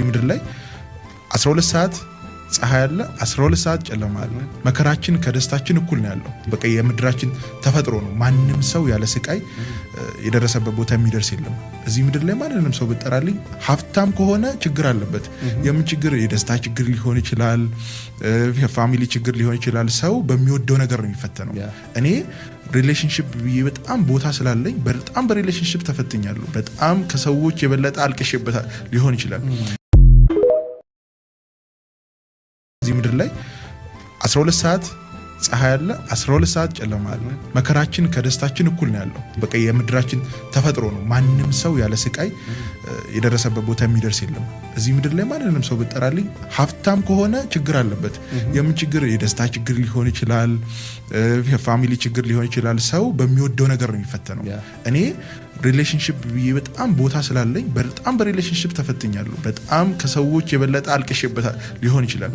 እዚህ ምድር ላይ 12 ሰዓት ፀሐይ አለ፣ 12 ሰዓት ጨለማ አለ። መከራችን ከደስታችን እኩል ነው ያለው። በቃ የምድራችን ተፈጥሮ ነው። ማንም ሰው ያለ ስቃይ የደረሰበት ቦታ የሚደርስ የለም። እዚህ ምድር ላይ ማንንም ሰው ብጠራልኝ ሀብታም ከሆነ ችግር አለበት። የምን ችግር? የደስታ ችግር ሊሆን ይችላል፣ የ family ችግር ሊሆን ይችላል። ሰው በሚወደው ነገር ነው የሚፈተነው። እኔ relationship ብዬ በጣም ቦታ ስላለኝ በጣም በ relationship ተፈትኛለሁ። በጣም ከሰዎች የበለጠ አልቅሼበታል ሊሆን ይችላል። እዚህ ምድር ላይ 12 ሰዓት ፀሐይ አለ፣ 12 ሰዓት ጨለማ አለ። መከራችን ከደስታችን እኩል ነው ያለው። በቃ የምድራችን ተፈጥሮ ነው። ማንም ሰው ያለ ስቃይ የደረሰበት ቦታ የሚደርስ የለም። እዚህ ምድር ላይ ማንንም ሰው ብጠራልኝ ሀብታም ከሆነ ችግር አለበት። የምን ችግር? የደስታ ችግር ሊሆን ይችላል፣ የ family ችግር ሊሆን ይችላል። ሰው በሚወደው ነገር ነው የሚፈተነው። እኔ relationship ብዬ በጣም ቦታ ስላለኝ በጣም በ relationship ተፈትኛለሁ። በጣም ከሰዎች የበለጠ አልቅሼበታል ሊሆን ይችላል።